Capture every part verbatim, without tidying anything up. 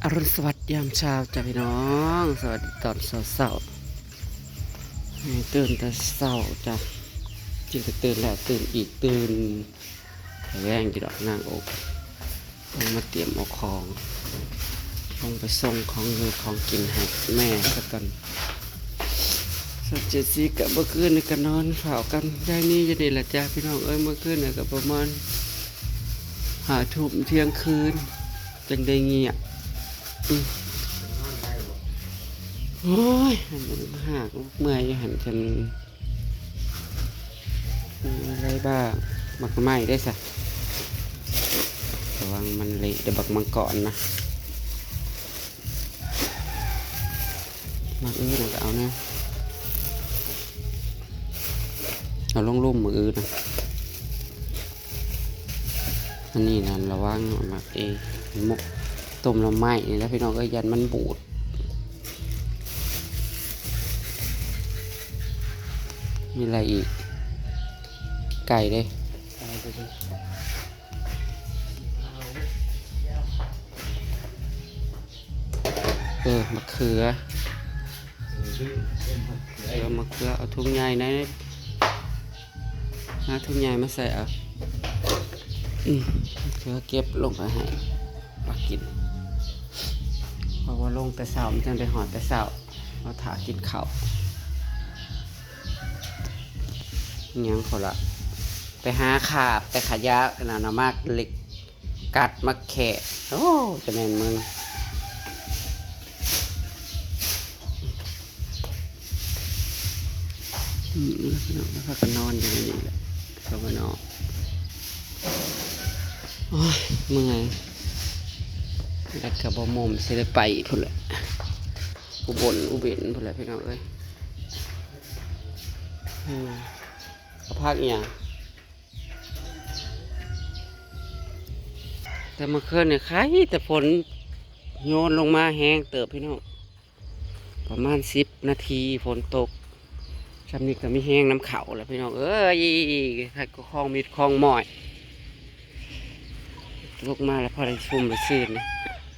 อรุณสวัสดิ์ยามเช้าจ้ะพี่น้อง สวัสดีตอนเช้าๆ ให้ตื่นแต่เช้าจ้ะ จริงก็ตื่นแล้ว ตื่นอีก ตื่นแรงอยู่ดอกนางโอก ลงมาเตรียมเอาของ ลงไปส่งของอยู่ของกินให้แม่ซะก่อน ส่วนเจสซี่กับเมื่อคืนนี่ก็นอนเฝ้ากัน ยายนี่อยู่นี่แหละจ้ะพี่น้องเอ้ย เมื่อคืนนี่ก็ประมาณห้าทุ่มเที่ยงคืน จังได้เงียบ อืม โอ้ย หันมันหักเมื่อยอยู่หันจน มีอะไรบ้าง หมากไม้ได้สะ ระวังมันเละเดี๋ยวบักมังกรนะ หมากอื้อนะก็เอานะ เอาลงลุ่มมืออื้อนะ อันนี้นะระวังหมากเอง หมกต้มละไม้นี่แล้วพี่น้องก็ยันมันบูด มีอะไรอีก ไก่เด้ เออ มะเขือ เออ มะเขือ เอาถุงใหญ่นะ หาถุงใหญ่มาใส่เอา อืม มะเขือเก็บลงไปให้ปลากิน เพราะว่าลงแต่เช้ามันจังได้หอดแต่เช้า เอาถ่ากินข้าว อิหยังเขาละ ไปหาขาบแต่ขยะนะนะ มากเหล็ก กัดมาแขะ โอ้ จะแม่นมึง อืม แล้วพากันนอนอยู่ในนี่แหละ เขาก็นอน โอ้ย เมื่อย แล้วก็บ่มุมสิได้ไปพุ้นแหละ อุบลอุเบนพุ้นแหละพี่น้องเอ้ย อืม เอาพักอีหยัง แต่เมื่อคืนเนี่ย ใครแต่ฝนโยนลงมาแฮงเติบพี่น้อง ประมาณสิบนาทีฝนตก ช่ำนี้ก็มีแฮงน้ำเขาแล้วพี่น้องเอ้ย ใครก็คลองมิดคลองมอย ตกมาแล้วพอได้ชุ่มได้ชื่นนะ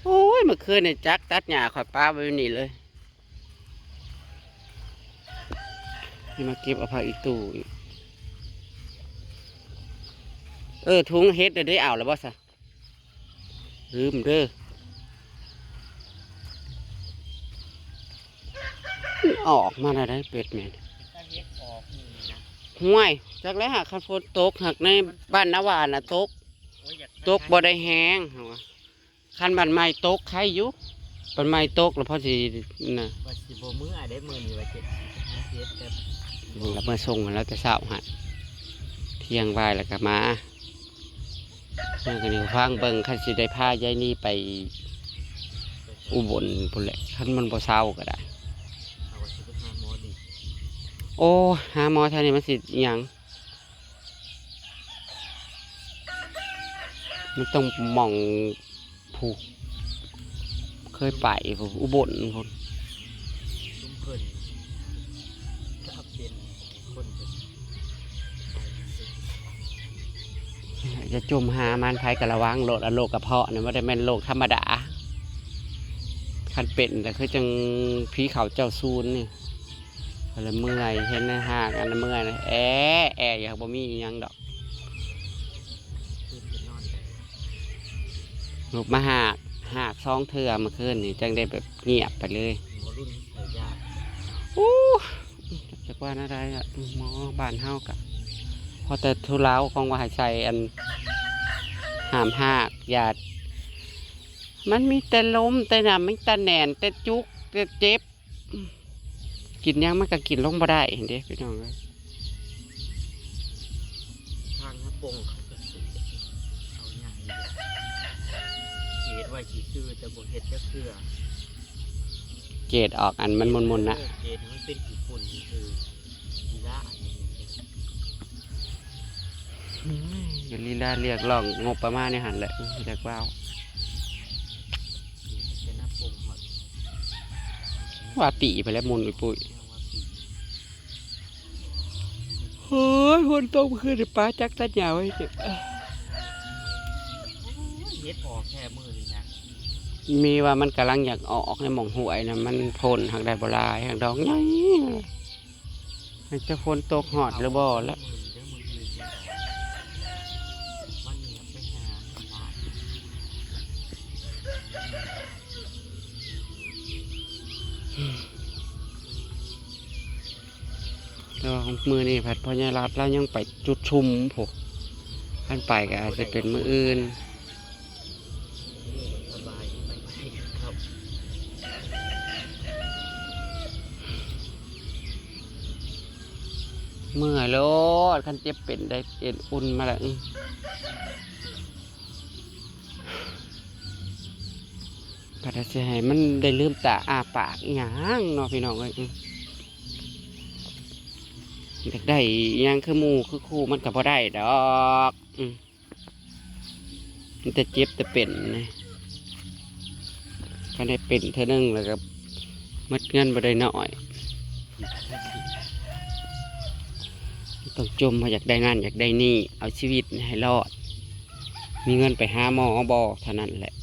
โอ้ย เมื่อคืนเนี่ยจักตัดหญ้าข่อยปาไว้นี่เลย นี่มาเก็บเอาผักอีตู้อีก เออ ถุงเห็ดน่ะได้เอาแล้วบ่ซะ ลืมเด้อ ออกมาแล้วได้เป็ดแม่น ถ้าเห็ดออกนี่นะ ห้วย จักแล้วหากคันฝนตก หากในบ้านนาหวานน่ะตก โอ้ย อยาก ตกบ่ได้แฮง คันบ้านใหม่ตกไข่อยู่ บ้านใหม่ตกแล้วพอสิน่ะ ว่าสิบ่มื้อได้มื้อนี้ว่าเจ็ดสิบห้าเฮ็ดแต่ นี่ละเมื่อส่งมันแล้วแต่เช้าหั่น เที่ยงบ่ายแล้วก็มา เมื่อกันนี้ฟังเบิ่งคันสิได้พายายนี่ไปอุบลพุ้นแหละ คันมันบ่เซาก็ได้ เอาว่าสิไปหาหมอดี โอ้ หาหมอแถวนี้มันสิอิหยัง มันต้องหม่องผู้เคยไปพุ้น อุบลพุ้น ซุมเพิ่นถ้าเป็นคนเป็น อย่าจุ่มหามัน ไผก็ระวังโลด อะโรคกระเพาะนี่บ่ได้แม่นโรคธรรมดา คันเป็นแต่คือจังผีเขาเจ้าซูนนี่ ก็เลยเมื่อย เห็นในหากอันนั้นเมื่อยนะ แอะแอะ อยากบ่มีอิหยังดอก ลุกมาหาก หากสองเทื่อเมื่อคืนนี่ จังได้แบบเงียบไปเลย หมอรุ่นเขายาก อู้ จักว่าอะไรอะ หมอบ้านเฮากะ พอแต่ทุเลาของว่าให้ใส่อัน ห้ามหาก ยา มันมีแต่ลม แต่น่ะ มีแต่แหน่น แต่จุก แต่เจ็บ กินหยังมันก็กินลงบ่ได้หั้นเด้พี่น้องเอ้ย ทางน้าปงเขาก็สิเอาหยังอยู่ เฮ็ดไว้ซื่อๆแต่บ่เฮ็ดจักเทื่อ เกรดออกอันมันมนๆน่ะ เออ เฮ็ดให้มันเป็นขี้ฝุ่นซื่อๆ ลีลาอันนี้ อืม อย่าลีลาเรียกร้องงบประมาณในหั่นแหละ อืม อยากว้าว เป็นน้ำปงหอด ว่าปีไปแล้วมุนอุ้ยปุ้ย เฮ้ย ฝนตกเมื่อคืนนี่ ปาจักตัดหญ้าไว้เนี่ย โอ้ย เฮ็ดออกแค่มื้อนี้นะ มีว่ามันกำลังอยากออกในหม่องห้วยนะ มันพ่นหากได้บ่หลาย หากดอกใหญ่ มันจะฝนตกฮอดหรือบ่ละ แต่ว่ามื้อนี้ผัดพ่อใหญ่รัดแล้วยังไปจุดชุมพวกท่านไปก็อาจจะเป็นมื้ออื่น เมื่อยโลด คันเจ็บเป็นได้เอ็นอุ่นมาแล้ว อื้อ ก็จะสิให้มันได้ลืมตาอ้าปากอีหยังเนาะพี่น้องเอ้ย อื้อ อยากได้อีหยังคือหมู่คือคู่มันก็บ่ได้ดอก อืม มันแต่เจ็บแต่เป็นนะ คันได้เป็นเทื่อหนึ่งแล้วก็หมดเงินบ่ได้น้อย ต้องจมว่าอยากได้นั่นอยากได้นี่ เอาชีวิตให้รอด มีเงินไปหาหมอบ่เท่านั้นแหละ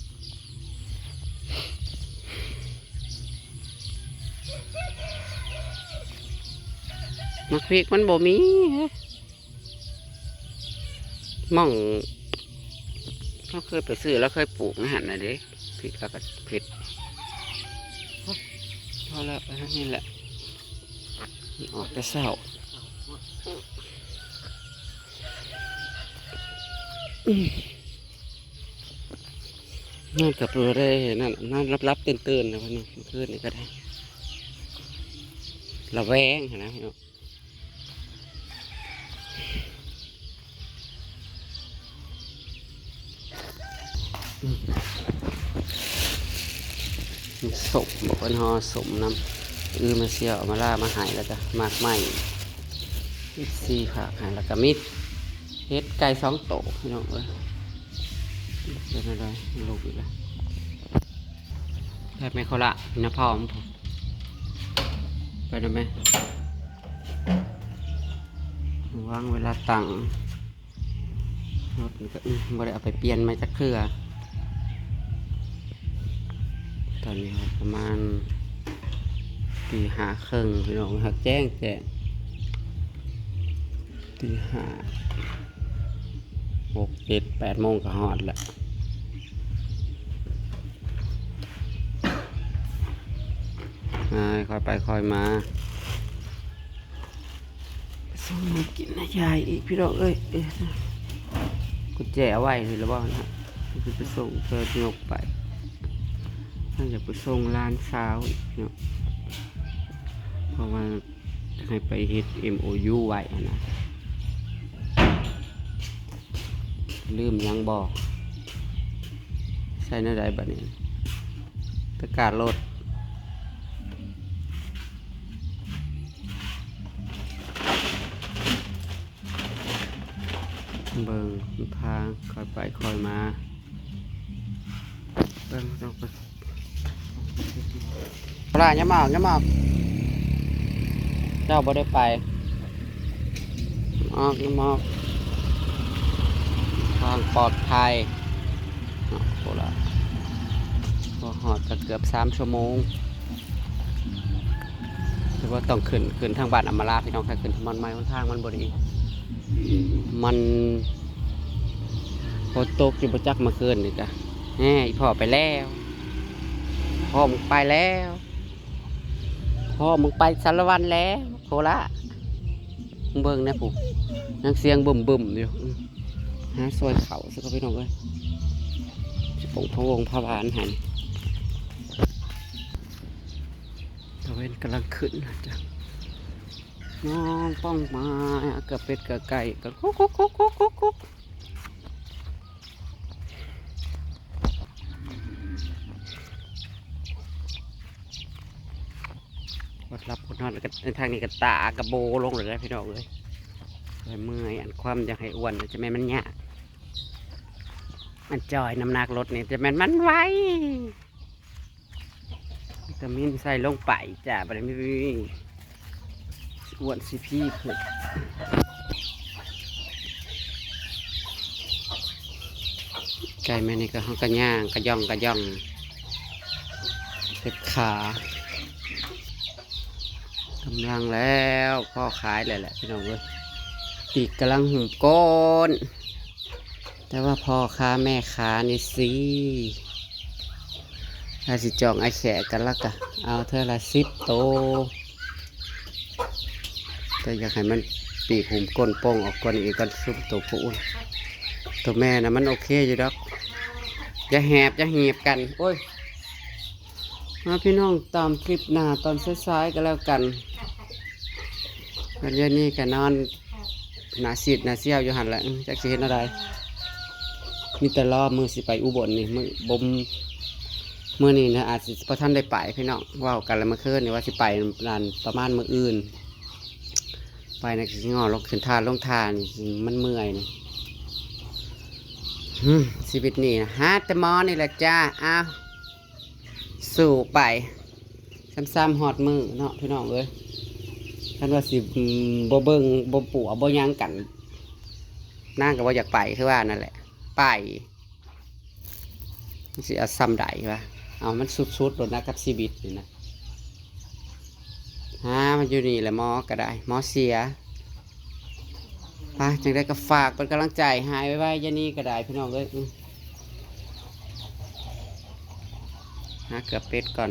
หมากพริกมันบ่มีเฮ้ย หม่อง เราเคยไปซื้อ เราเคยปลูกในหั่นน่ะเด้ พริกแล้วก็เผ็ด พอแล้ว ไปทางนี้แหละ ออกแต่เช้า อืม นอนกับบ่ได้นั่น นอนหลับๆตื่นๆนะวันนี้ เมื่อคืนนี้ก็ได้ ระแวงหั้นนะพี่น้อง อืม ส้ม บอกว่าห่อส้มนำ อือ มาเสี่ยว มาล่า มาหายแล้วก็หมากไม้ เอฟซี ฝากให้ แล้วก็มีเห็ดไก่สองโตพี่น้องเอ้ย เป็นอะไร ลูกอีกแล้ว ได้ไหมเขาละ นะพ่อม ไปได้ไหม วางเวลาตั้ง รถนี่ก็ อืม บ่ได้เอาไปเปลี่ยนใหม่จักเทื่อ ตอนนี้ก็ประมาณตีห้าครึ่งพี่น้องครับ แจ้งแจ้ง ตีห้า หก เจ็ด แปดโมงก็ฮอดแล้ว อ่า ค่อยไปค่อยมา ส่งมากินนะยายอีกพี่น้องเอ้ย เอ้ย กุญแจเอาไว้นี่ละบ่นะ คือไปส่งเธอยกไป น่าจะไปส่งหลานสาวอีกเนาะ เพราะว่าจะให้ไปเฮ็ด เอ็มโอยู ไว้หั้นนะ ลืมหยังบ่ ใส่แนวใดบัดนี้ ตะกร้ารถ เบิ่งทางค่อยไปค่อยมา เบิ่ง เบิ่ง ปลา อย่ามาออก อย่ามาออก เจ้าบ่ได้ไป ออก อย่ามาออก ทางปลอดภัย เนาะ โคราช พอฮอดก็เกือบสามชั่วโมง แต่ว่าต้องขึ้น ขึ้นทางบ้านอำมาลาพี่น้อง ถ้าขึ้นทางบ้านใหม่หนทางมันบ่ดี มันฝนตกอยู่บ่จักเมื่อคืนนี่กะ แหม อีพ่อไปแล้ว พ่อมึงไปแล้ว พ่อมึงไปสารวันแล้ว โคราช มึงเบิ่งแหน่ผู้ ยังเสียงบึ้มๆอยู่ อืม หาซอยเขาซะก็พี่น้องเอ้ย สิปงพะวงพะวานหัน ตะเวนกำลังขึ้นนะจ๊ะ น้องป้องมา กะเป็ดกะไก่กะกุ๊กกุ๊กกุ๊กกุ๊กกุ๊กกุ๊ก อดหลับอดนอนแล้วก็ ทางนี้ก็ตากระโบลงเลยนะพี่น้องเอ้ย เมื่อย อันความอยากให้อ้วนจะแม่นมันยาก มันจอยน้ำหนักรถนี่จะแม่นมันไว วิตามินใส่ลงไปจ้ะ บ่ได้มีอ้วนสิพีขึ้น ไก่แม่นี่ก็เฮาก็ย่างกะย่องกะย่อง เจ็บขากำลังแล้ว พ่อขายเลยแหละพี่น้องเอ้ย ปีกกำลังหุมก้น แต่ว่าพ่อค้าแม่ค้านี่สิ ถ้าสิจองไอ้แขกกันละกะ เอาเท่าละสิบโต แต่อยากให้มันปีกหุมก้นโป่งออกกว่านี้อีกก่อน ซุมตัวผู้ตัวแม่นะมันโอเคอยู่ดอก อย่าแหบอย่าหีบกัน โอ้ย มาพี่น้องตามคลิปหน้าตอนสายๆก็แล้วกัน วันนี้นี่ก็นอนหนาสิดหนาเสี้ยวอยู่หั่นแหละ อืม จักสิเฮ็ดอะไร มีแต่รอมือสิไปอุบลนี่ มือบ่ม มื้อนี้นะ อาจสิบ่ทันได้ไปพี่น้อง เว้ากันแล้วเมื่อคืนนี่ว่าสิไปนั่นประมาณมื้ออื่น ไปนะ สิงอลงขึ้นท่าลงท่านี่ มันเมื่อยนี่ อืม ชีวิตนี่นะ หาแต่หมอนี่แหละจ้า อ้าว สู้ไป ซ้ำๆฮอดมื้อเนาะพี่น้องเอ้ย คันว่าสิ อืม บ่เบิ่ง บ่ปัว บ่หยังกัน นางก็บ่อยากไป คือว่านั่นแหละ ไป มันสิเอาซ้ำใดวะ เอามันสุดๆโลดนะ กับชีวิตนี่นะ หามันอยู่นี่แหละ หมอก็ได้ หมอเสีย ไป จังใดก็ฝากเป็นกำลังใจให้ไวๆ ยายนี่ก็ได้พี่น้องเอ้ย อืม หาเกลือเป็ดก่อน